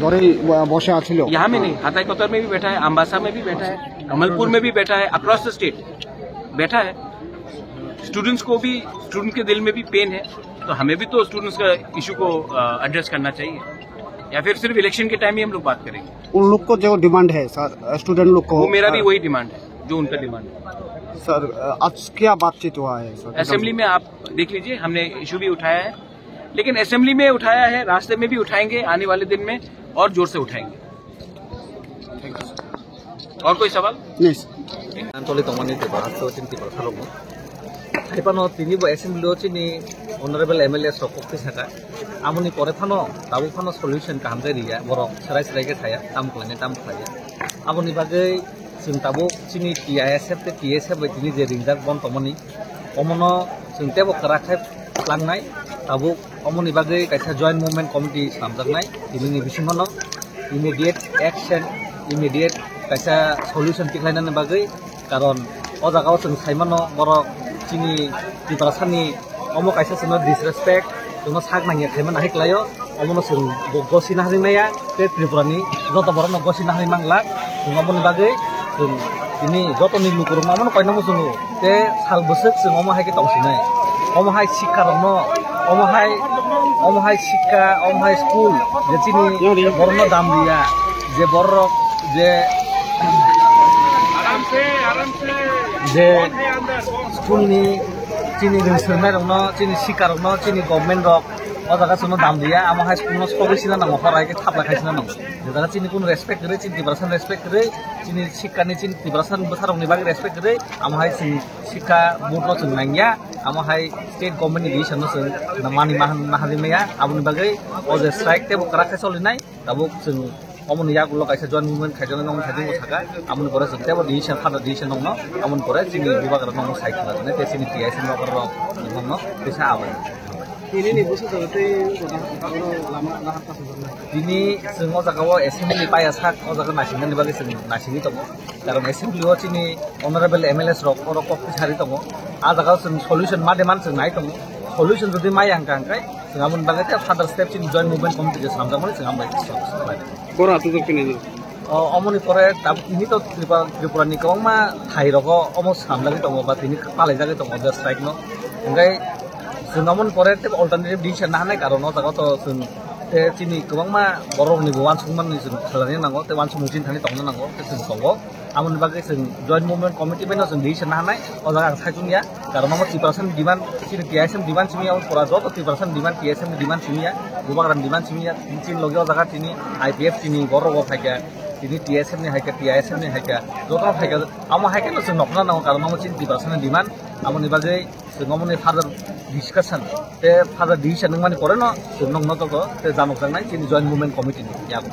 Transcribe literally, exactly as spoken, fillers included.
ধরেই বসে আছিল। यहाँ में नहीं, हाथाई कोतवार में भी बैठा है, अम्बासा में भी बैठा है, कमलपुर में भी बैठा है, अक्रॉस द स्टेट बैठा है। स्टूडेंट्स को भी, स्टूडेंट के दिल में भी पेन है, तो हमें भी तो स्टूडेंट्स का इशू को एड्रेस करना चाहिए, या फिर सिर्फ इलेक्शन के टाइम ही हम लोग बात करेंगे? उन लोग को जो डिमांड है सर, स्टूडेंट लोग को, वो मेरा भी वही डिमांड है जो उनका डिमांड है। सर, आज क्या बातचीत हुआ है सर? असेंबली में आप देख लीजिए, हमने इशू भी उठाया है, लेकिन असेंबली में उठाया है, रास्ते में भी उठाएंगे आने वाले दिन में, और जोर से उठाएंगे। और कोई सवाल? नहीं sir. Antoli tongmani Tripura haste chini Tripura sarokno. Haipano tini bo assembly o chini honorable M L A srok kokti saka. Amoni pore phano tabuk phano solution kaham khe riya, borok serai serai khe saya, tam khlainai tam khlaiya. Aboni bagwi chwng tabuk chini T I S F tei T S F bai tini je ringjak bon tongmani, omono chwng teibo kwrak khe tlangnai. Tabuk omoni bagwi kaisa joint movement committee swnamjaknai tinini bisingono immediate action, immediate kaisa solution tikhlainani bagwi, karon o jagao chwng saimano borok chini Tiprasani omo kaisa chwngno disrespect, chwngno sak nangya khaimani hai kwlaio. Omono chwng bo gosina hwnwi maya, tei Tripurani joto borokno gosina hwnwi manglak. Chwng oboni bagwi chwng tini jotoni lukurokno omono koinamo chwngo, tei sal bwswk chwng omo hai khe tongsinai. Omo hai sikkarokno, omo hai, omo hai sikka, omo hai school, je chini borokno dam liya, je borok je, je school ni chini rwng swrwngnairokno, chini sikkarokno, chini government rok o jaga chwngno dam liya, amo hai school no sogwi sina nango, hor hai khe thapla khai sina nango. Je jaga chini kun respect kwrwi, chini Tiprasa respect kwrwi, chini sikka ni, chini Tiprasa bwsarok ni bagwi respect kwrwi, amo hai chini sikka board no chwng nangya, amo hai state government ni decision no chwng mani mahan mahan maya, aboni bagwi o je strike teibo kwrak khe cholinai. Tabuk chwng omoni yagulo kaisa joint movement khaijaknai nokni thani saka, amoni pore chwng teibo decision, further decision nokno, amoni pore chini bubagra nokno sai khwna rwnai tei chini T I S ni bubagra rok nokno teisa abai. Tini ni busu jaga tei lama nahar pasu jaga. Tini chwng o jaga o assembly paya sak, o jaga naisingmani bagwi chwng naisingwi tongo. Karon assembly o chini honorable M L As rok oro kok tisari tongo. A jaga o chwng solution ma demand chwng nai tongo. Solution jodi mai ang kang kai, chwng aboni bagwi tei further step chini joint movement committee je swnamjakmani chwng ambai. Boro atujak tini ni. O, omoni pore tab-, tini to Tripura, Tripura ni kwbangma thai rogo omo swnamjagwi tongo ba tini palaijagwi tongo je strike no. Hingkai chwng omoni pore tei alternative decision nahanai karon o jaga to chwng tei chini kwbangma borok ni bo uansukmani chwng khalani nango tei uansukmung chini thani tongna nango tei chwng tongo. Aboni bagwi chwng joint movement committee bai no chwng decision nahanai o jaga ang saichung ya. Karon omo Tiprasa ni demand, chini T I S M demand simi ya, pura joto Tiprasa ni demand, T I S M ni demand simi ya, bubagra ni demand simi ya, chini logi o jaga chini I P F chini borok rok phaikha, chini T I S M ni haikha, T I S M ni haikha, joto phaikha, amo haikhe no chwng nokna nango, karon omo chini Tiprasa ni demand, amoni bagwi chwng omoni further discussion, tei further decision wngmani pore no chwng nokno joto tei janok jaknai chini joint movement committee ni yago.